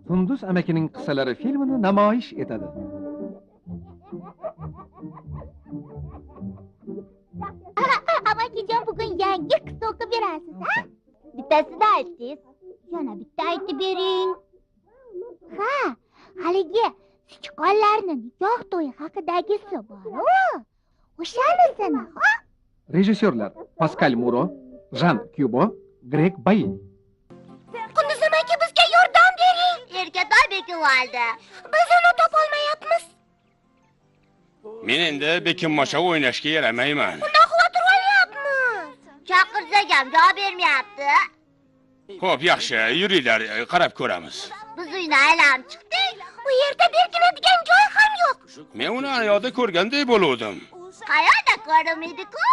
Qunduz amakining qissalari filmini namoyish etadi. Amakijon, bugun yangi qissa o'qib berasiz, ha? Bittasini aytdingiz, yana bitta aytib bering. Ha, haligi sichqonlarni nikoh to'yi haqidagisi bor-ku. O'shanisini, ha? Rejissyorlar Paskal Muro, Jan Kyubo, Greg Bayi. Qunduz amaki, bizga yordam bering. Erkatoy bekib oldi. Biz uni topolmayapmiz. Men endi bekinmachoq o'ynashga yaramayman. Undan xavotir olyapmiz. Chaqirsak ham javob bermayapti. Xo'p, yaxshi, yuringlar, qarab ko'ramiz. Biz uyni aylanib chiqdik. U yerda berkinadigan joy ham yo'q. Men uni ayoqda ko'rganday bo'luvdim. Qayerda ko'rdim-ku?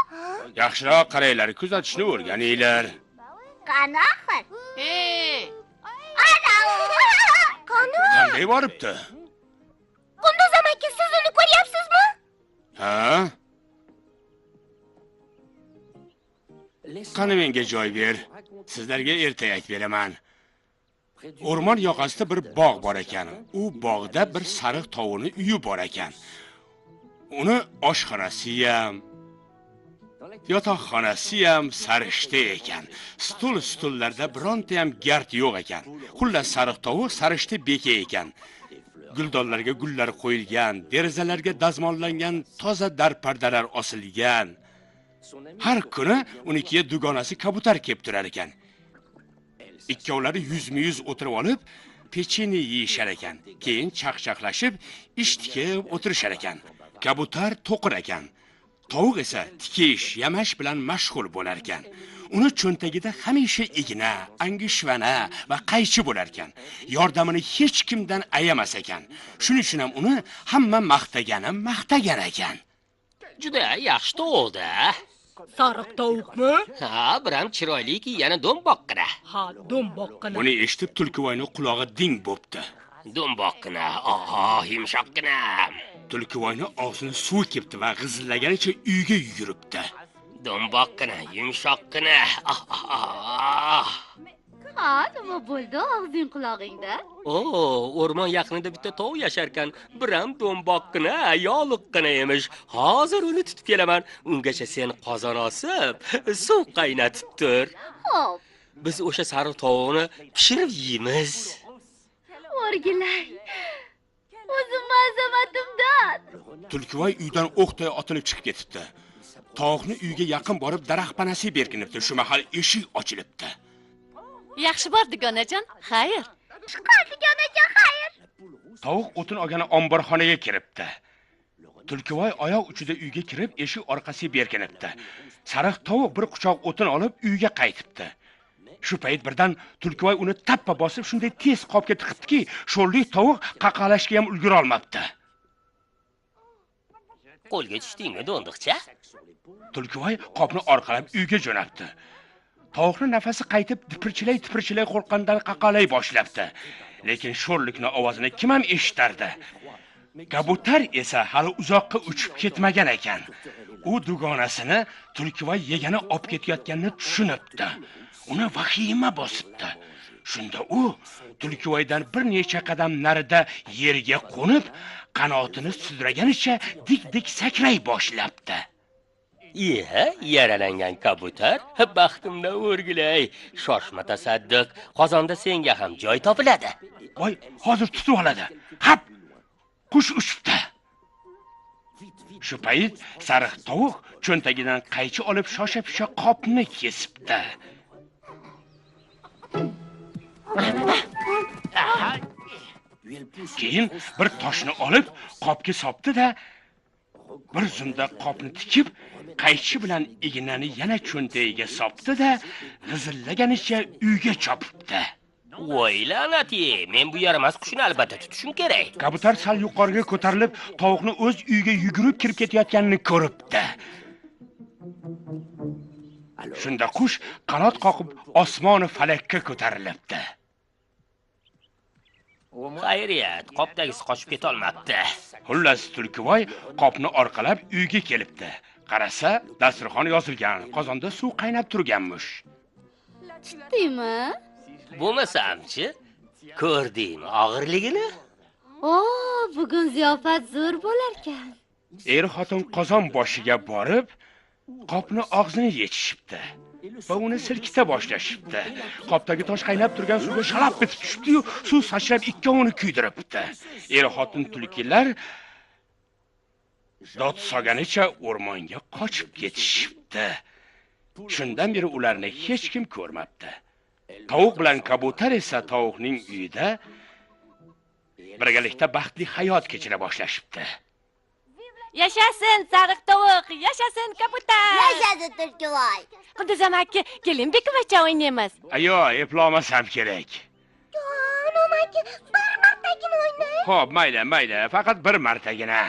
Yaxshiroq qaranglar, kuzatishni o'rganinglar. Qani axir? Hey! Ana! Qani? Qanday boribdi? Qunduz amaki, siz uni ko'ryapsizmi? Ha? Qani menga joy ber. Sizlarga ertak beraman. O'rmon yoqasida bir bog' bor ekan. U bog'da bir sariq tovuqning uyi bor ekan. Uni oshxonasi ham, yotoqxonasi ham sarishta ekan. Stul stullarda bironta ham gard yo'q ekan. Xullas, sariq tovuq sarishta beka ekan. Guldonlarga gullar qo'yilgan, derazalarga dazmollangan toza darpardalar osilgan. Har kuni unikiga dugonasi kabutar kelib turar ekan. Ikkovlari yuzma-yuz o'tirib olib, pechenye yeyishar ekan. Keyin chaqchaqlashib, ish tikib o'tirishar ekan. Kabutar to'qir ekan. Tovuq esa tikish, yamash bilan mashg'ul bo'lar ekan. Uni cho'ntagida hamisha igna, angishvana va qaychi bo'lar ekan. Yordamini hech kimdan ayamas ekan. Shuning uchun ham uni hamma maqtagani maqtagan ekan. Juda yaxshi tovuqda. Sariq tovuqmi? Ha, biram chiroyliki, yana do'mboqqina. Ha, do'mboqqina. Buni eshitib Tulkivoyning qulog'i ding bo'pti. Do'mboqqina, oh, yumshoqqina. Tulkivoyning og'zini suv kepti va g'izillaganicha uyga yuguribdi. Do'mboqqina, yumshoqqina. Ah, ah, ah. Ha, nima bo'ldi og'zing qulog'ingda? O, o'rmon yaqinida bitta tovuq yasharkan. Biram do'mboqqina, yoliqqina emish. Hozir uni tutib kelaman. Ungacha sen qozon osib, suv qaynatib tur. Xo'p. Biz o'sha sariq tovuqni pishirib yeymiz. O'rgilay. O'zim azamatimdan. Tulkivoy uydan o'qday otilib chiqib ketibdi. Tovuqni uyga yaqin borib daraxt panasiga berkinibdi. Shu mahal eshik ochilibdi. Yaxshi bor dugonajon, xayr. Chiqar dugonajon, xayr. Tovuq o'tin olgani omborxonaga kiribdi. Tulkivoy oyoq uchida uyga kirib, eshik orqasiga berkinibdi. Sariq tovuq bir quchoq o'tin olib uyga qaytibdi. Shu payt birdan Tulkivoy uni tappa bosib shunday tez qopga tiqibdiki, sho'rlik tovuq qaqalashga ham ulgura olmabdi. Qo'lga tushdingmi, do'ndiqcha? Tulkivoy qopni orqalab uyga jo'nabdi. Tovuqning nafasi qaytib tipirchilay-tipirchilay qo'rqqandan qaqalay boshlabdi. Lekin sho'rlikning ovozini kim ham eshitardi? Kabutar esa hali uzoqqa uchib ketmagan ekan. U dugonasini Tulkivoy yegani olib ketayotganini tushunibdi. Uni vahima bosibdi. Shunda u Tulkivoydan bir necha qadam narida yerga qo'nib, qanotini sudraganicha dik-dik sakray boshlabdi. Iya, yaralangan kabutar, baxtimdan o'rgilay. Shoshma tasadduq, qozonda senga ham joy topiladi. Voy, hozir tutib oladi. Hap! Qush uchibdi. Shu payt sariq tovuq cho'ntagidan qaychi olib shosha-pisha qopni kesibdi. Keyin bir toshni olib qopga sopdi-da, bir zumda qopni tikib, qaychi bilan ignani yana cho'ntagiga sopdi-da, g'izillaganicha uyga chopibdi. Voy la'nati, men bu yaramas qushni albatta tutishim kerak. Kabutar sal yuqoriga ko'tarilib, tovuqni o'z uyiga yugurib kirib ketayotganini ko'ribdi. Shunda qush qanot qoqib osmoni falakka ko'tarilibdi. Xayriyat, qopdagisi qochib keta olmabdi. Xullas, Tulkivoy qopni orqalab uyga kelibdi. Qarasa, dasturxon yozilgan, qozonda suv qaynab turganmish. Tutdingmi? Bo'lmasamchi, Ko'rdingmi og'irligini? O, bugun ziyofat zo'r bo'larkan. Er xotin qozon boshiga borib, qopni og'zini yechishibdi va uni silkita boshlashibdi. Qopdagi tosh qaynab turgan suvga shalab bitib tushibdi-yu, suv sachrab ikkovini kuydiribdi. Er xotin tulkilar dod solganicha o'rmonga qochib ketishibdi. Shundan beri ularni hech kim ko'rmabdi. Tovuq bilan kabutar esa tovuqning uyida birgalikda baxtli hayot kechira boshlashibdi. Yashasin sariq tovuq, yashasin kabutar. Yashasin tulkivoy. Qunduz amaki, keling bekimacha o'ynaymiz. Ayo, eplolmasam kerak. Jon amaki, bir martagina o'ynay. Xo'p, mayli, mayli, faqat bir martagina.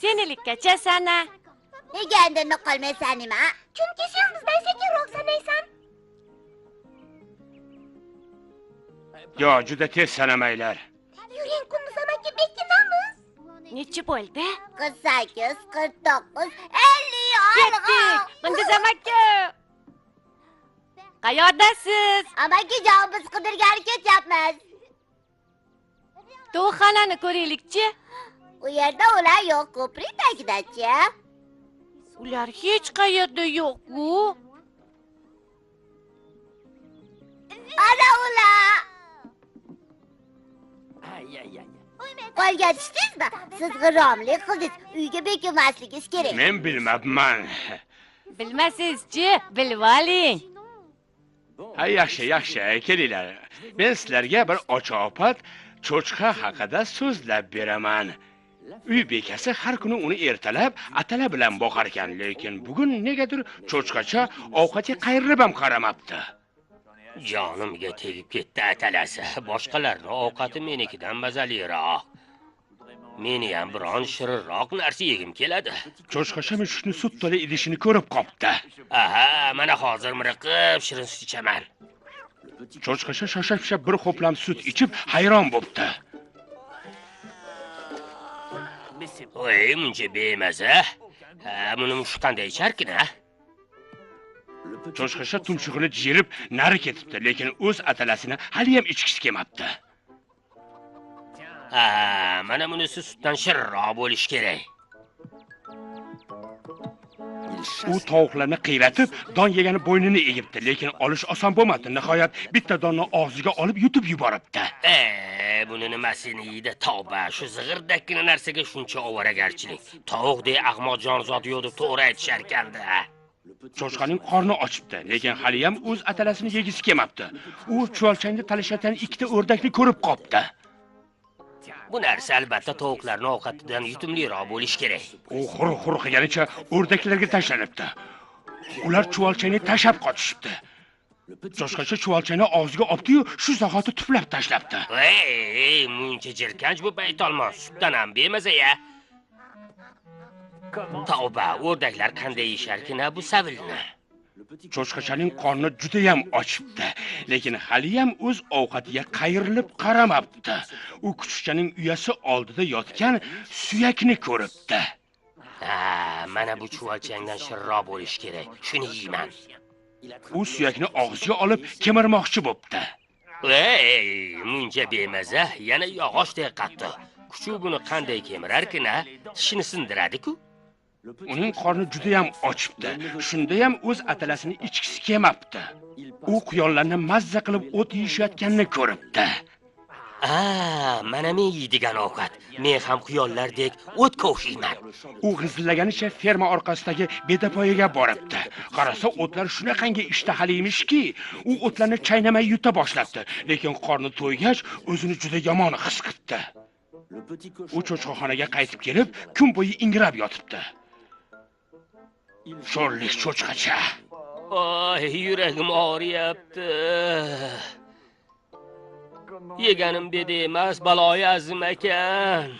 Senilikkacha sana. Nega endi qolmaysan nima? Chunki sen bizdan sekinroq sanaysan. Yo, juda tez sanamanglar. Yuring Qunduz amaki, bekinamiz. Necha bo'ldi? 48, 49, 50. Yetdik. Qunduz amaki. Qayerdasiz? Amakijon, biz qidirgani ketyapmiz. Tovuqxonani ko'raylikchi. U yerda ular yo'q, ko'prik tagidachi. Ular hech qayerda yo'q-ku. Ana ular. Qo'lga tushdingizmi? Siz g'irromlik qildingiz. Uyga bekinmasligingiz kerak. Men bilmabman. Bilmasizchi, bilib oling. Ha, yaxshi, yaxshi, kelinglar. Men sizlarga bir ochopat cho'chqa haqida so'zlab beraman. Uy bekasi har kuni uni ertalab atala bilan boqar ekan, lekin bugun negadir cho'chqacha ovqatga qayrilib ham qaramabdi. Jonimga tegib ketdi atalasi. Boshqalarning ovqati menikidan mazaliroq. Meni ham biron shirinroq narsa yegim keladi. Cho'chqacha mushukni sut to'la idishini ko'rib qopti. Aha, mana hozir miriqib shirin sut ichaman. Cho'chqacha shosha-pisha bir ho'plam sut ichib hayron bo'pti. Voy, muncha bemaza. Ha, buni mushuk qanday icharkin, ha? Cho'chqacha tumshug'ini jiyirib nari ketibdi, lekin o'z atalasini hali ham ichgisi kelmabdi. Ha, mana bunisi sutdan shirinroq bo'lishi kerak. U tovuqlarni qiyratib, don yegani bo'ynini egibdi, lekin olish oson bo'lmadi. Nihoyat bitta donni og'ziga olib yutib yuboribdi. Buni nimasini yeydi, tavba, shu zig'irdakkina narsaga shuncha ovoragarchilik. Tovuqdek ahmoq jonzot yo'q deb to'g'ri aytisharkanda. Cho'chqaning qorni ochibdi, lekin hali ham o'z atalasini yegisi kelmabdi. U chuvalchangda talashayotgan ikkita o'rdakni ko'rib qopti. Bu narsa albatta tovuqlarning ovqatidan yutumliroq bo'lishi kerak. U xur-xur qilganicha o'rdaklarga tashlanibdi. Ular chuvalchangni tashlab qochishibdi. Cho'chqacha chuvalchangni og'ziga olibdi-yu, shu zahoti tuflab tashlabdi. Ey, muncha jirkanch bu baytolmon, sutdan ham bemaza-ya. Tavba, o'rdaklar qanday yeyisharkin bu savilni? Cho'chqachaning qorni juda ham ochibdi, lekin hali ham o'z ovqatiga qayrilib qaramabdi. U kuchukchaning uyasi oldida yotgan suyakni ko'ribdi. Ha, mana bu chuvalchangdan shirinroq bo'lishi kerak. Shuni yeyman. U suyakni og'ziga olib kemirmoqchi bo'pti. Ey, muncha bemaza, yana yog'ochdek qattiq. Kuchuk buni qanday kemirarkin-a? Tishini sindiradi-ku. Uning qorni juda ham ochibdi. Shunda ham o'z atalasini ichgisi kelmabdi. U quyonlarni mazza qilib o't yeyishayotganini ko'ribdi. Mana men yeydigan ovqat. Men ham quyonlardek o't ko'shiyman. U g'izillaganicha ferma orqasidagi bedapoyaga boribdi. Qarasa, o'tlar shunaqangi ishtahali emishki, u o'tlarni chaynamay yuta boshlabdi. Lekin qorni to'ygach, o'zini juda yomon his qildi. U cho'chqaxonaga qaytib kelib, kun bo'yi ingrab yotibdi. Sho'rlik cho'chqacha. Oy, yuragim og'riyapti. Yeganim beda emas, baloyi azim ekan.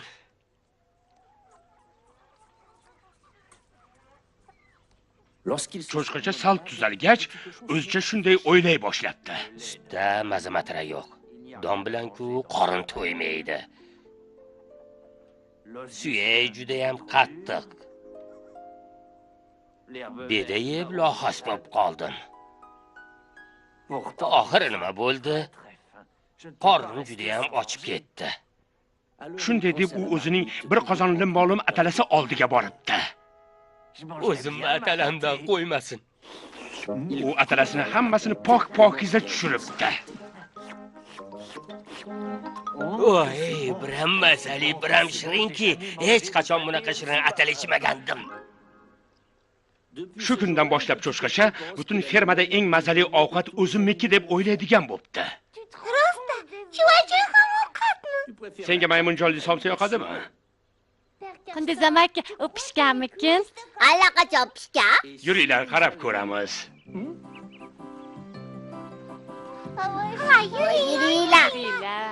Cho'chqacha sal tuzalgach, o'zicha shunday o'ylay boshlabdi. Sutda maza-matara yo'q. Don bilan-ku qorin to'ymaydi. Suyak juda ham qattiq. Beda yeb lohas bo'lib qoldim. Oxiri nima bo'ldi? Qornim juda ham ochib ketdi. Shunday deb u o'zining bir qozon limbolum atalasi oldiga boribdi. O'zimni atalamdan qo'ymasin. U atalasini hammasini pok-pokiza tushiribdi. Voy, biram mazali, biram shirinki, hech qachon bunaqa shirin atala ichmagandim. Shu kundan boshlab cho'chqacha butun fermada eng mazali ovqat o'zimniki deb o'ylaydigan bo'pti. Rosta, chuvachak ham ovqatmi? Senga maymunjonli somsa yoqadimi? Qunduz amaki, u pishganmikin? Allaqachon pishgan. Yuringlar, qarab ko'ramiz. Ha, yuringlar. Yuringlar.